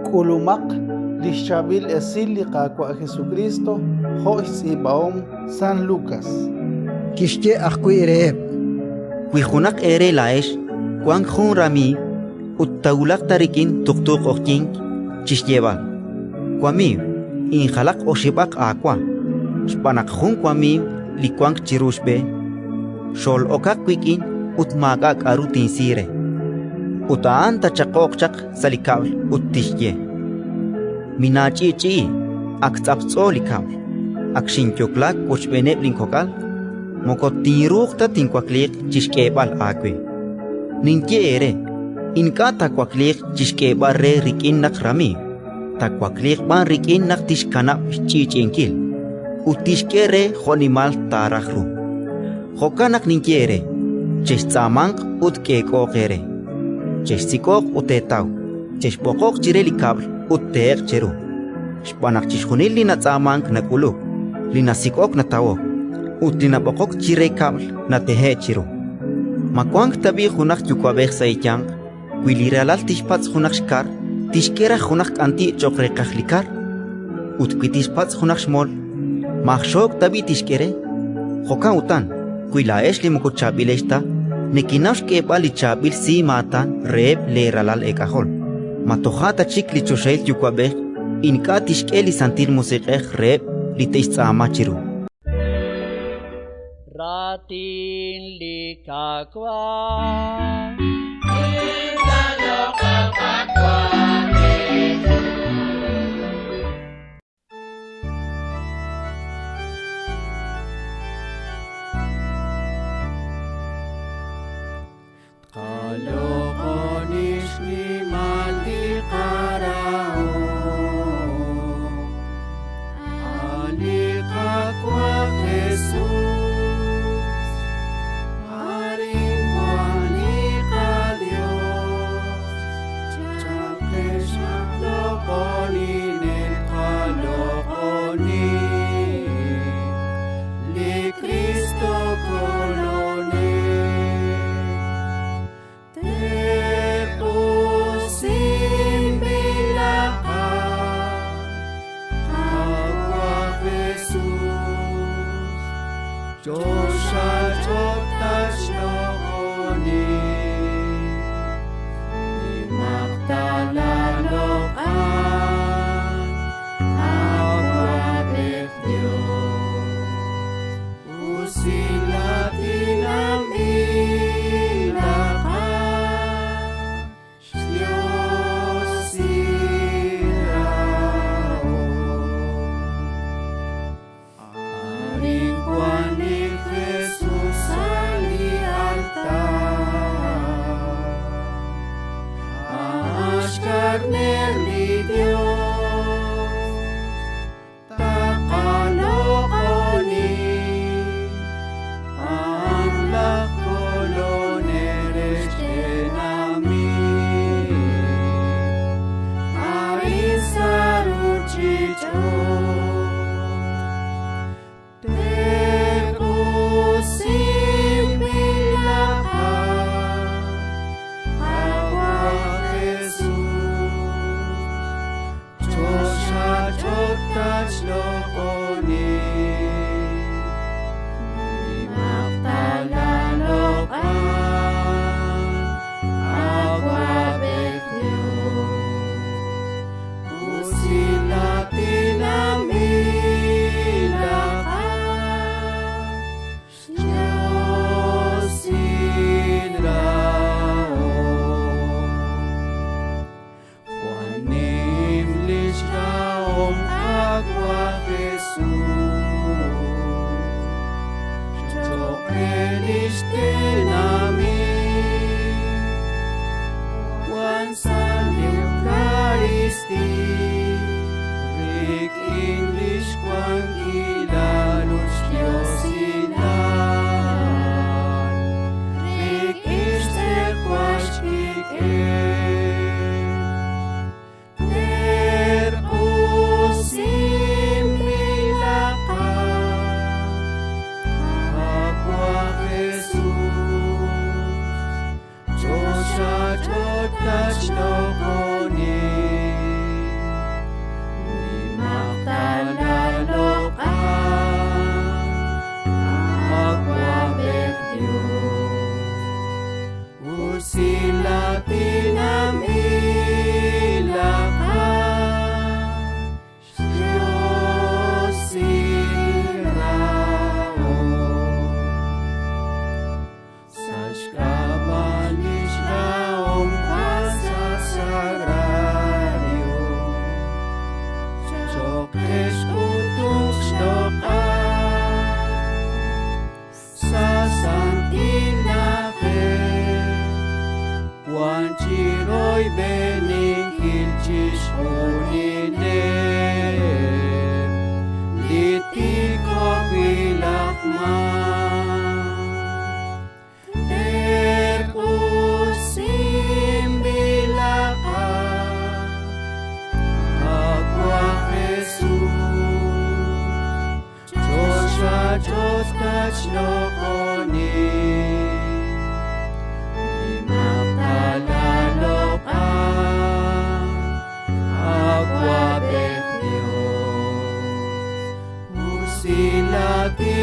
K'ulumaq li xChaab'il Esil li Qaawa' Jesukriist jo' xtz'iib'ahom San Lukas. Kixye ajwi' reheb': Wi junaq eere laa'ex wank jun ramiiw ut taawulaq ta rik'in tuqtu q'oqyink chi xyeeb'al: «Wamiiw, injalaq oxib'aq aawa, xb'aan naq jun wamiiw li wank chiru xb'e xol'okaq wik'in ut maak'a' k'aru tinsi re». Ut a'an taachaq'oq chaq sa' li kab'l ut tixye: «Minaach'i'ch'i'i, ak tz'aptz'o li kab'l, ak xinyoklaak wochb'eeneb' linkok'al, moko tinruuq ta tinwakliiq chi xk'eeb'al aawe». Ninye eere: ink'a' taawakliiq chi xk'eeb'al re rik'in naq ramiiw, taawakliiq b'an rik'in naq tixkanab' xch'i'ch'i'inkil, ut tixk'e re jo'nimal taaraj ru. Jo'kan naq ninye eere: chextz'aamanq ut k'eek'ooq eere, chexsik'oq ut teetaw, chexb'oqoq chire li kab'l ut tehe'q cheru. Xb'aan naq chixjunil li natz'aamank nak'uluk, li nasik'ok natawok, ut li nab'oqok chire kab'l natehe'k chiru. Ma wank tab'i' junaq yuwa'b'ej sa' eeyanq, wi li ralal tixpatz' junaq xkar, tixk'e raj junaq k'anti' cho'q reeqaj li kar? Ut wi tixpatz' junaq xmol, ma aj xook' tab'i' tixk'e re? Jo'kan utan, wi laa'ex li moko chaab'ilex ta nekenaw xk'eeb'al li chaab'il simaatan reheb' leeralal eek'ajol, ma toja' ta chik li choxahil Yuwa'b'ej ink'a' tixk'e li Santil Musiq'ej reheb' li te'xtz'aama chiru? Raatin li Qaawa'. Tqaloq'oni xnimal li qarahom, a' li Qaawa' Jesus. Arin wank li qaYos, chalqex aj loq'oninel, tqaloq'oni li Kristo Kolonel. Terq'usinb'ilaq Qaawa' Jesus, choxach'och tatxloq'oni. Nimaq taaloq'al, Awab'ej Dios, usilatinanb'ilaq xDios Israel. Arin wank li Jesus sa' li altar, a'an xKarneer li Dios. Taqaloq'oni, a'an laj Kolonel re xtenamit. Arin sa' ruuchich'och' terq'usinb'ilaq Qaawa' Jesus, choxach'och tatxloq'oni. Nimaq taaloq'al, Awab'ej Dios, usilatinanb'ilaq. Chixjunileb' li tik'ob'il aj maak. Terq'usinb'ilaqat, Qaawa' Jesus, choxach'och' tatxloq'oni. Nimaq ta laaloq'al, Awab'ej Dios, usilatinb'ilaq.